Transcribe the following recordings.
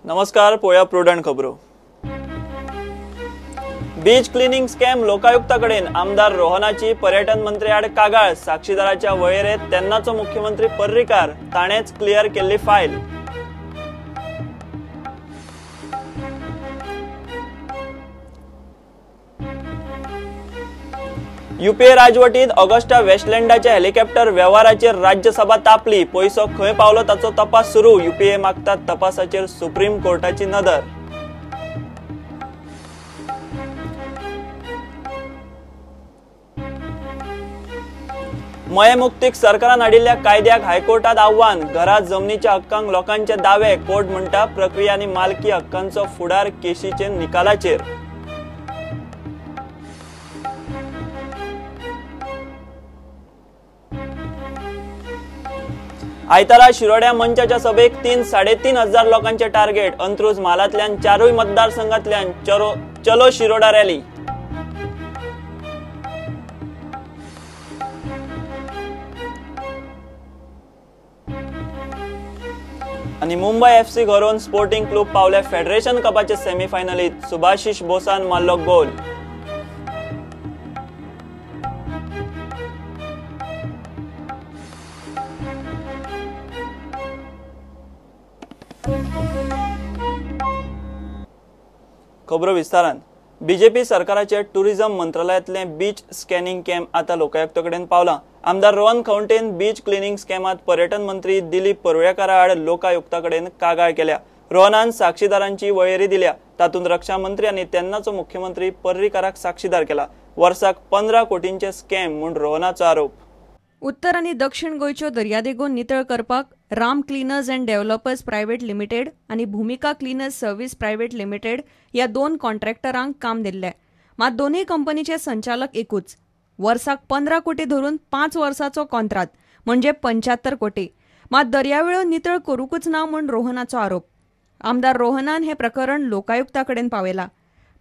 नमस्कार, पोया प्रुडंट खबरो. बीच क्लिनिंग स्कॅम लोकायुक्ता कडेन आमदार रोहनाची पर्यटन मंत्री आड कागाळ. साक्षीदाराच्या वळेरेंत तेन्नाचो मुख्यमंत्री पर्रीकार, ताणेच क्लियर केल्ली फायल. युपीए राजवटीत ऑगस्टा वेस्टलँडाच्या हेलिकॉप्टर वेव्हाराचेर राज्यसभा तापली. पयसो खंय पावलो ताचो तपास सुरू. युपीए मागतात तपासाचेर सुप्रीम कोर्टाची नदर. मये मुक्तीक सरकारान हाडिल्ल्या कायद्याक हायकोर्टात आव्हान. घरा जमनीच्या हक्कांक लोकांचे दावे. कोर्ट म्हणटा प्रक्रिया आनी मालकी हक्कांचो फुडार केशीचे निकालाचेर. आयतारा शिरोड्या मंचाच्या सभेक 3-3.5 हजार लोकांचे टार्गेट. अंत्रुज म्हालांतल्यान चारूय मतदारसंघातल्यान चलो शिरोडा रॅली. आनी मुंबय एफसी घरोवन स्पोर्टिंग क्लब पावले फेडरेशन कपाचे सेमीफायनलीत. सुभाषिश बोसान मारलो गोल. खबरो विस्तारान. बीजेपी सरकाराचे टुरिझम मंत्रालयांतले बीच स्कॅनिंग कॅम्प आता लोकायुक्ता कडेन पावला. आमदार रोहन खंवटेन बीच क्लिनिंग स्कॅमात पर्यटन मंत्री दिलीप परुळेकारा आड लोकायुक्ता कडेन कागाळ केल्या. रोहनान साक्षीदारांची वळेरी दिल्या. तातूंत रक्षा मंत्री आनी तेन्नाचो मुख्यमंत्री पर्रीकाराक साक्षीदार केला. वर्साक 15 कोटींचे स्कॅम म्हूण रोहनाचो आरोप. उत्तर आनी दक्षिण गोंयच्यो दर्यादेगो नितळ करपाक Ram cleaners and developers private limited आनी Bhumika cleaners service private limited ह्या 2 कॉन्ट्रॅक्टरांक काम दिल्लें. मात दोनूय कंपनीचे संचालक एकूच. वर्साक 15 कोटी धरून 5 वर्साचो कॉन्त्रात म्हणजे 75 कोटी. मात दर्यावेळो नितळ करूंकच ना म्हूण रोहनाचो आरोप. आमदार रोहनान हें प्रकरण लोकायुक्ता कडेन पावयलां.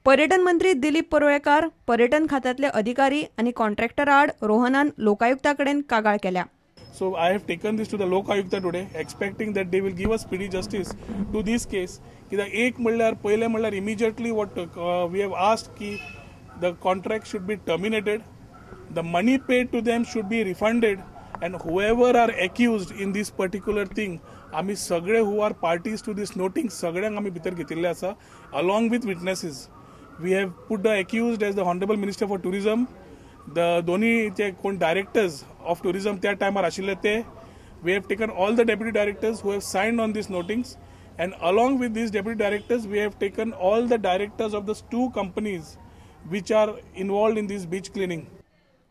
पर्यटन मंत्री दिलीप परुळेकार, पर्यटन खात्यांतले अधिकारी आनी कॉन्ट्रॅक्टरा आड रोहनान लोकायुक्ता कडेन कागाळ केल्या. So I have taken this to the Lokayukta today, expecting that they will give us speedy justice to this case. कित्याक एक म्हणल्यार पयलें म्हणल्यार immediately what we have asked की the contract should be terminated, the money paid to them should be refunded, and whoever are accused in this particular thing, आमी सगळे who are parties to this noting सगळ्यांक आमी भितर घेतिल्ले आसा, along with witnesses. We have put the accused as the Honorable Minister for Tourism, the दोन्ही ते कोण directors of tourism त्या टायमार आशिल्ले ते. We have taken all the deputy directors who have signed on these notings, and along with these deputy directors we have taken all the directors of the 2 companies which are involved in this beach cleaning.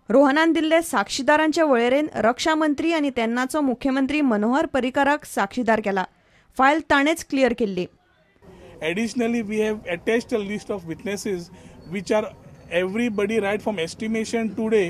रोहनान दिल्ले साक्षीदारांचे वळेरेन रक्षा मंत्री आनी तेन्नाचो मुख्यमंत्री मनोहर पर्रीकाराक साक्षीदार केला. File ताणेच clear केल्ली. Additionally, we have attached a list of witnesses which are everybody right from estimation today,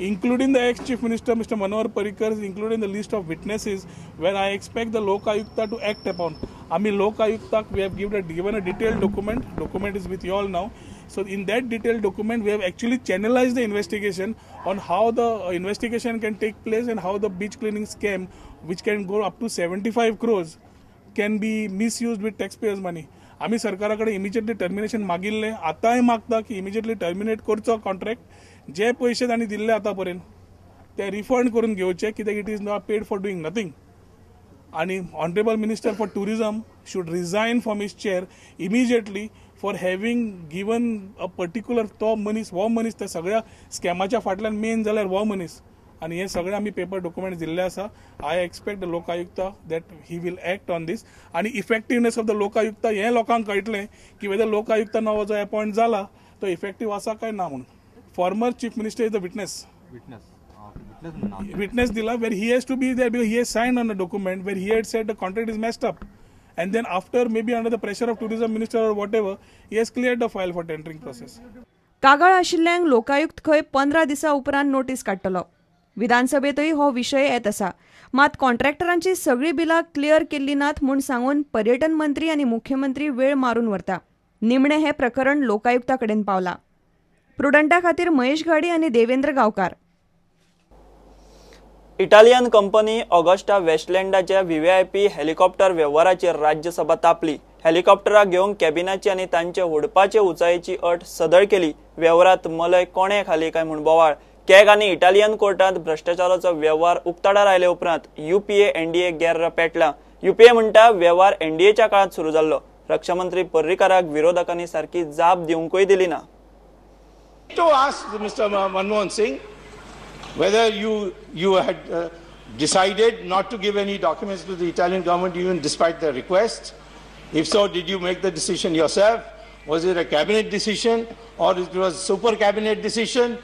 including the ex-Chief Minister Mr. Manohar Parrikar, including the list of witnesses where I expect the Lokayukta to act upon. I mean, Lokayukta, we have given a detailed document. Document is with you all now. So in that detailed document, we have actually channelized the investigation on how the investigation can take place and how the beach cleaning scam, which can go up to 75 crores, can be misused with taxpayers' money. आमी सरकारा कडेन immediately termination मागिल्लें, आतांय मागता की immediately terminate करचो contract. जे पयशे तांणी दिल्ले आतां पर्यंत ते रिफंड करून घेवचे, कित्याक it is not paid for doing nothing. आनी honourable minister for tourism should resign from his chair immediately for having given a particular तो मनीस, हो मनीस त्या सगळ्या स्कॅमाच्या फाटल्यान मेन जाल्यार हो मनीस. आनी हे सगळे आमी पेपर डॉक्युमेंट दिल्ले आसा. I expect the Lokayukta that he will act on this. आनी इफेक्टिवनेस ऑफ the Lokayukta हें लोकांक कळटलें की वेदर लोकायुक्ता नवो जो अपॉयंट जाला तो इफेक्टीव आसा काय ना म्हणून. Former chief minister is the witness. Witness दिला where he has to be there because he has signed on a document where he had said the contract is messed up, and then after maybe under the pressure of tourism minister or whatever he has cleared the file for tendering process. कागाळ आशिल्ल्यांक लोकायुक्त खंय 15 दिसां उपरांत notice काडटलो. विधानसभेतूय हो विशय येत आसा. मात कॉन्ट्रॅक्टरांची सगळीं बिलां क्लियर केल्ली नात म्हूण सांगून पर्यटन मंत्री आनी मुख्यमंत्री वेळ मारून व्हरता. निमणें हें प्रकरण लोकायुक्ता कडेन पावलां. प्रुडंटा खातीर महेश घाडी आनी Devendra Gaonkar. Italian company Agusta वेस्टलँडाच्या व्हीव्हीआयपी हेलिकॉप्टर वेव्हाराचेर राज्यसभा तापली. हेलिकॉप्टराक घेवन कॅबिनाची आनी तांचे उडपाचे उंचायेची अट सदळ केली. वेव्हारात मलय कोणे खाली काय म्हूण बोवाळ. कॅग आनी इटालियन कोर्टात भ्रश्टाचाराचो वेव्हार उक्ताडार आयले उपरांत युपीए एनडीए गेर्र पेटला. युपीए म्हणटा वेव्हार एनडीएच्या काळात सुरू जाल्लो. रक्षामंत्री पर्रीकाराक विरोधकांनी सारकी जाप दिवंकूय दिली ना. To ask Mr. Manmohan Singh whether you had decided not to give any documents to the Italian government even despite their request. If so, did you make the decision yourself? Was it a cabinet decision or it was super cabinet decision?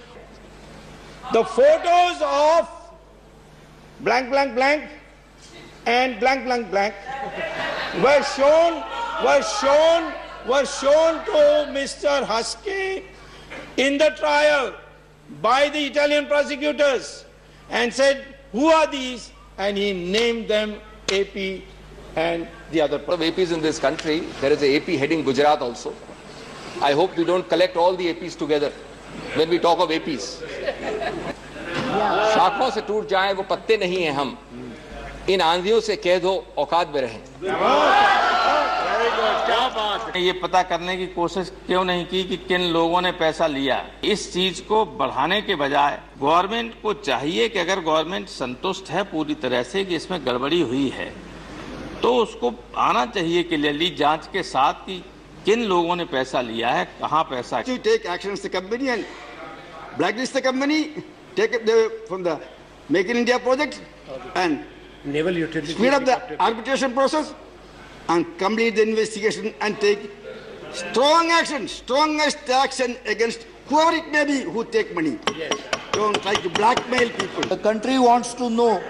The photos of blank blank blank and blank blank blank were shown to Mr. Husky in the trial by the Italian prosecutors and said, who are these? And he named them AP and the other. Of APs in this country, there is an AP heading Gujarat also. I hope we don't collect all the APs together when we talk of APs. शाखों से टूट जाएं वो पत्ते नहीं हैं हम, in आंधियों से कह दो औकात में रहें. ये पता करने की कोशिश क्यों नहीं की कि किन लोगों ने पैसा लिया? इस चीज को बढ़ाने के बजाय गवर्नमेंट को चाहिए कि अगर गवर्नमेंट संतुष्ट है पूरी तरह से कि इसमें गड़बड़ी हुई है तो उसको आना चाहिए क्लियरली जांच के साथ कि किन लोगों ने पैसा लिया है, कहाँ पैसा. To take action the company and blacklist the company, take it from the Make in India project and naval utility, speed up the arbitration process and complete the investigation and take strong action, strongest action against whoever it may be who take money. Yes. Don't try to blackmail people. The country wants to know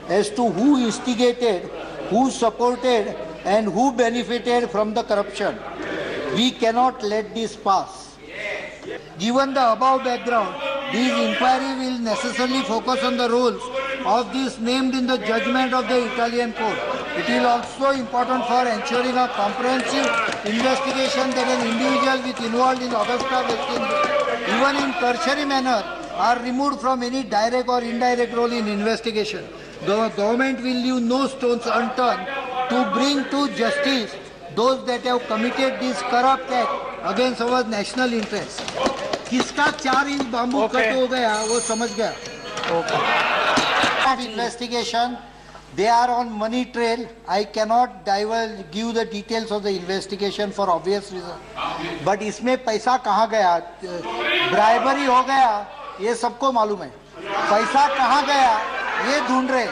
as to who instigated, who supported and who benefited from the corruption. We cannot let this pass. Yes. Given the above background, this inquiry will necessarily focus on the roles of these named in the judgment of the Italian court. It is also important for ensuring a comprehensive investigation that an individual with involved in Augusta Westland, even in tertiary manner, are removed from any direct or indirect role in investigation. The government will leave no stones unturned to bring to justice those that have committed this corrupt act against our national interest. किसका 4 inch bamboo cut हो गया वो समझ Gaya. Investigation, they are on money trail. I cannot divulge, give the details of the investigation for obvious reason. But इसमें पैसा कहाँ Gaya, bribery हो गया, ये सबको मालूम है. पैसा कहाँ गया ये ढूंढ रहे.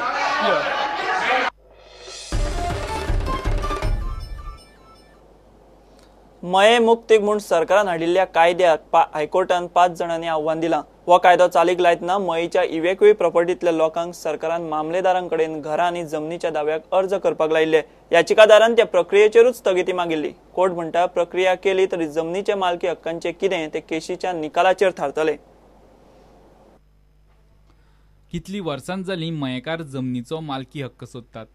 मये मुक्तीक म्हूण सरकारान हाडिल्ल्या कायद्याक हायकोर्टान 5 जाणांनी आव्हान दिलां. हो कायदो चालीक लायतना मयेच्या इव्हॅक्युई प्रॉपर्टींतल्या लोकांक सरकारान मामलेदारां कडेन घरां आनी जमनीच्या दाव्याक अर्ज करपाक लायिल्ले. याचिकादारान त्या प्रक्रियेचेरूच स्थगिती मागिल्ली. कोर्ट म्हणटा प्रक्रिया केली तरी जमनीच्या मालकी हक्कांचे कितें ते केशीच्या निकालाचेर थारतले. कितली वर्सां जाली मयेकार जमनीचो मालकी हक्क सोदतात.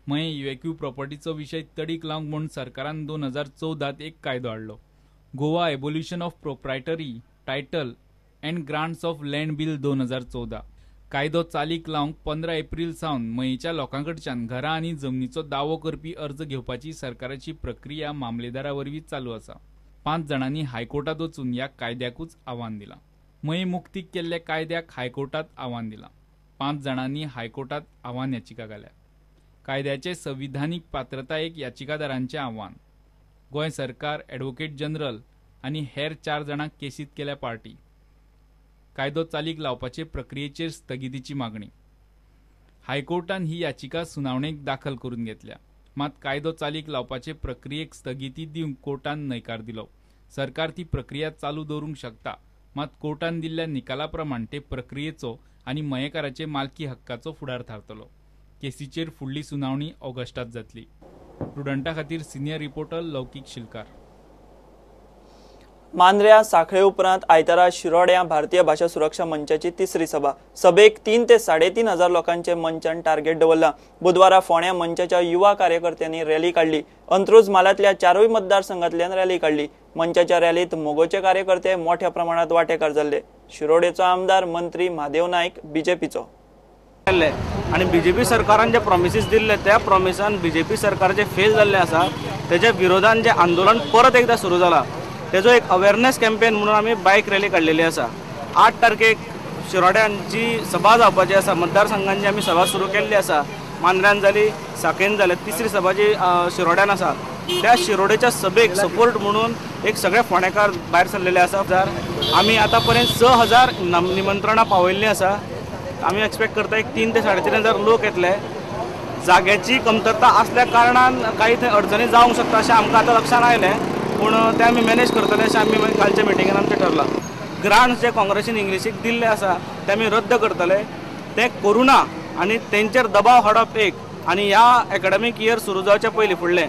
मये इव्हॅक्यू प्रॉपर्टीचो विशय तडीक लावंक म्हूण सरकारान 2014 एक कायदो हाडलो. Goa abolition of proprietary title and grants of land bill 2014 कायदो चालीक लावंक 15 एप्रिल सावन मयेच्या लोकां कडच्यान घरां आनी जमनीचो दावो करपी अर्ज घेवपाची सरकाराची प्रक्रिया मामलेदारा वरवीं चालू आसा. 5 जाणांनी हायकोर्टात वचून ह्या कायद्याकूच आव्हान दिलां. मये मुक्तीक केल्ल्या कायद्याक हायकोर्टात आव्हान दिलां. 5 जाणांनी हायकोर्टात आव्हान याचिका घाल्या. कायद्याचे संविधानीक पात्रतायेक याचिकादारांचें आव्हान. गोंय सरकार, ॲडव्होकेट जनरल आनी हेर 4 जाणांक केसीत केल्या पार्टी. कायदो चालीक लावपाचे प्रक्रियेचेर स्थगितीची मागणी. हायकोर्टान ही याचिका सुनावणेक दाखल करून घेतल्या. मात कायदो चालीक लावपाचे प्रक्रियेक स्थगिती दिवंक कोर्टान न्हयकार दिलो. सरकार ती प्रक्रिया चालू दवरूंक शकता, मात कोर्टान दिल्ल्या निकाला प्रमाण ते प्रक्रियेचो आनी मयेकाराचे मालकी हक्काचो फुडार थारतलो. केसीचेर फुडली सुनावणी ऑगस्टात जातली. प्रुडंटा खातीर सिनियर रिपोर्टर लौकीक शिलकार. मांद्र्या साखळे उपरांत आयतारा शिरोड्या भारतीय भाषा सुरक्षा मंचाची तिसरी सभा. सभेक 3 ते 3.5 हजार लोकांचे मंचान टार्गेट दवरला. बुधवारा फोण्या मंचाच्या युवा कार्यकर्त्यांनी रॅली काडली. अंत्रुज म्हालांतल्या 4 मतदारसंघांतल्यान रॅली काडली. मंचाच्या रॅलीत मोगोचे कार्यकर्ते मोठ्या प्रमाणात वांटेकार जाल्ले. शिरोडेचो आमदार मंत्री महादेव नायक बीजेपीचो. आनी बीजेपी सरकारान जे प्रॉमिसीस दिल्ले त्या प्रॉमिसान बीजेपी सरकार जे फेल जाल्लें आसा तेज्या विरोधान जे आंदोलन परत एकदा सुरू जाला तेजो एक अवेरनेस कॅम्पेन म्हणून आमी बायक रॅली काडलेली आसा. 8 तारखेक शिरोड्यांची सभा जावपाची आसा. मतदारसंघांची आमी सभा सुरू केल्ली आसा. मांद्र्यान जाली, साकेन जाली, तिसरी सभा जी शिरोड्यान आसा त्या शिरोडेच्या सभेक सपोर्ट म्हणून एक सगळे फोंडेकार भायर सरलेले आसा. आमी आतां पर्यंत 6000 निमंत्रणां पावयल्लीं आसा. आमी एक्सपेक्ट करता एक 3 ते 3,500 लोक येतले. जाग्याची कमतरता आसल्या कारणान काही थंय अडचणी जावंक शकता अशें आमकां आतां लक्षान आयलें, पूण तें आमी मॅनेज करतले अशें आमी कालच्या मिटिंगेन आमचें ठरलां. ग्रांट्स जे काँग्रेसीन इंग्लिशीक दिल्ले आसा ते आमी रद्द करतले. ते करुना आनी तेंचेर दबाव हाडप एक, आनी ह्या एकाडेमीक इयर सुरू जावच्या पयलीं फुडलें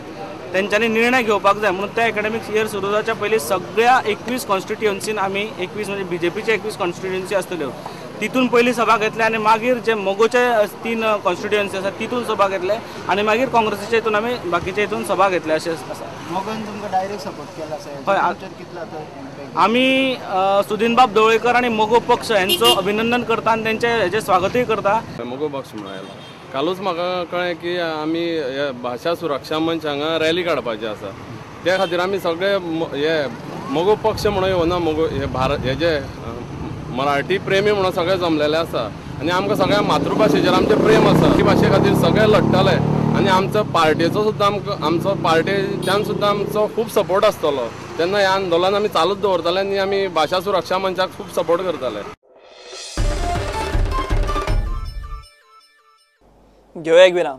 तेंच्यांनी निर्णय घेवपाक जाय म्हणून त्या एकाडेमीक इयर सुरू जावच्या पयलीं सगळ्या 21 कॉन्स्टिट्युएन्सीन आमी 21 म्हणजे बीजेपीचे 21 कॉन्स्टिट्युएन्सी आसतल्यो तितून पयली सभा घेतले आनी मागीर जे मगोचे 3 कॉन्स्टिट्युएन्सी आसा तितून सभा घेतले आनी मागीर काँग्रेसीच्या हितून आमी बाकीच्या हितून सभा घेतले अशें आसा. मगोन तुमकां डायरेक्ट सपोर्ट केला? हय, आमी सुदिनबाब ढवळीकर आनी मगो पक्ष हेंचो अभिनंदन करता आनी तेंचे हेजें स्वागतूय करता. मगो पक्ष म्हणून आयला. कालूच म्हाका कळ्ळें की आमी भाशा सुरक्षा मंच हांगा रॅली काडपाची आसा. त्या खातीर आमी सगळे हे मगो पक्ष म्हणून येवना, मगो हे भारत हेजे मराठी प्रेमी म्हणून सगळे जमलेले आसा आनी आमकां सगळ्या मातृभाशेचेर आमचें प्रेम आसा. ही भाशे खातीर सगळे लडटले आनी आमचो पार्टेचो सुद्दां आमकां आमचो पार्टेच्यान सुद्दां आमचो खूब सपोर्ट आसतलो. तेन्ना हें आंदोलन आमी चालूच दवरतले आनी आमी भाशा सुरक्षा मंचाक खूब सपोर्ट करतले. घेवया एक विराम.